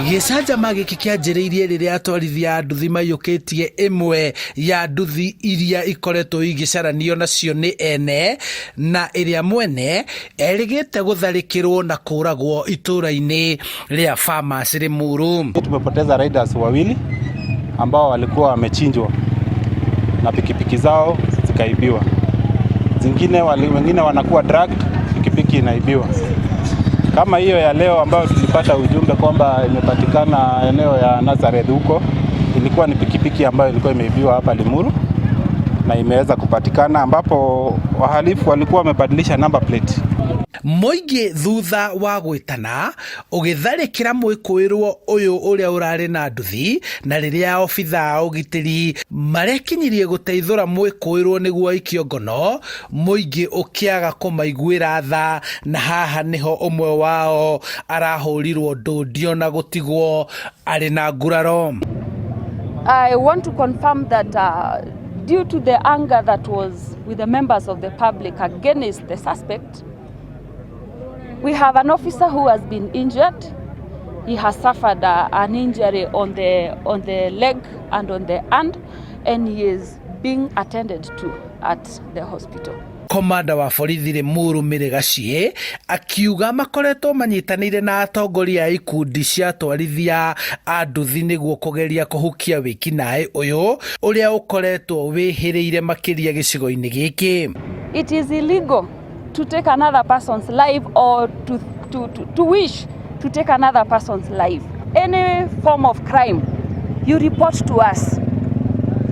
Gĩcanjama gĩkĩ kĩanjĩrĩirie rĩrĩa atwarithia a nduthi maiyũkĩtie ĩmwe ya nduthi iria ikoretwo igĩcaranio nacio nĩ ene na ĩrĩa mwene erĩgĩte gũtharĩkĩrwo na kũragwo itũra-inĩ rĩa Farmers Limuru. Tumepoteza riders wawili ambao walikuwa wamechinjwa na pikipiki zao zikaibiwa. Zingine wengine wanakuwa drugged, pikipiki inaibiwa. Kama hiyo ya leo ambayo tulipata ujumbe kwamba imepatikana eneo ya Nazareth huko, ilikuwa ni pikipiki ambayo ilikuwa imeibiwa hapa Limuru na imeweza kupatikana, ambapo wahalifu walikuwa wamebadilisha number plate. Mũingĩ thutha wa gwĩtana ũgĩtharĩkĩra mwĩkũĩrwo ũyũ ũrĩa ũrarĩ na nduthi, na rĩrĩa obithaa a ũgitĩri marekinyirie gũteithũra mwĩkũĩrwo nĩguo aikio ngono, mũingĩ ũkĩaga kũmaiguĩra tha, na haha nĩho ũmwe wao arahũrirwo ndũndio na gũtigwo arĩ na nguraro. I want to confirm that due to the anger that was with the members of the public against the suspect, we have an officer who has been injured. He has suffered an injury on the leg and on the hand, and he is being attended to at the hospital. Komanda wa borithi Limuru Mary Gachie akiuga makoretwo manyitanĩire na atongoria a ikundi cia atwarithia a nduthi nĩguo kũgeria kũhukia wĩkinaĩ ũyũ ũrĩa ũkoretwo wĩhĩrĩire makĩria gĩcigo-inĩ gĩkĩ. It is illegal to take another person's life or to wish to take another person's life. Any form of crime, you report to us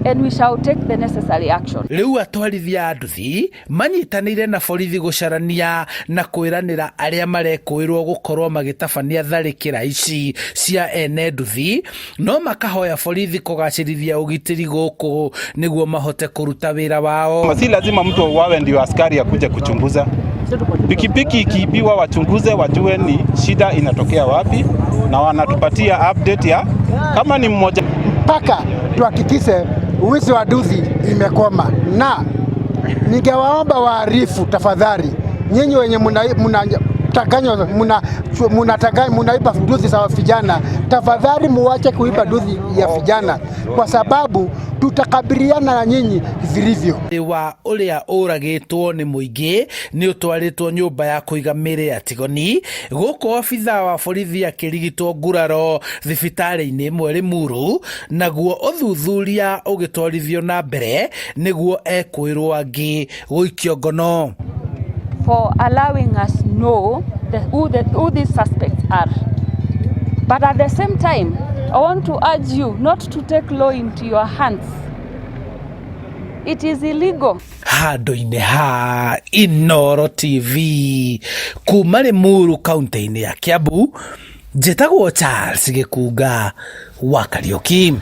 and we shall take the necessary action. Rĩu atwarithia a nduthi manyitanĩire na borithi gũcarania na kwĩranĩra arĩa marekũĩrwo gũkorwo magĩtabania tharĩkĩra ici cia ene nduthi, no makahoya borithi kũgacĩrithia ũgitĩri gũkũ nĩguo mahote kũruta wĩra wao. Si lazima mtu auawe ndio askari akuje kuchunguza. Pikipiki ikiibiwa wachunguze, wajue ni shida inatokea wapi, na wanatupatia update ya kama ni mmoja. Mpaka tuhakikishe wizi wa nduthi imekoma, na ningewaomba waarifu tafadhali, nyinyi wenye mnatanganywa mnaiba nduthi za vijana, tafadhali muwache kuiba nduthi ya vijana, kwa sababu tutakabiliana na nyinyi vilivyo. Wa ũrĩa ũragĩtwo nĩ mũingĩ nĩ ũtwarĩtwo nyũmba ya kũiga mĩĩrĩ ya Tigoni gũkũ obithaa wa borithi akĩrigitwo nguraro thibitarĩ-inĩ ĩmwe Limuru, naguo ũthuthuria ũgĩtwarithio na mbere nĩguo ekũĩrwo angĩ gũikio ngono. For allowing us know who these suspects are. But at the same time, I want to urge you not to take law into your hands. It is illegal. Handũ-inĩ ha Inooro TV kuma Limuru kaunti-inĩ ya Kiambu, njĩtagwo Charles Gĩkunga wa Kariũki.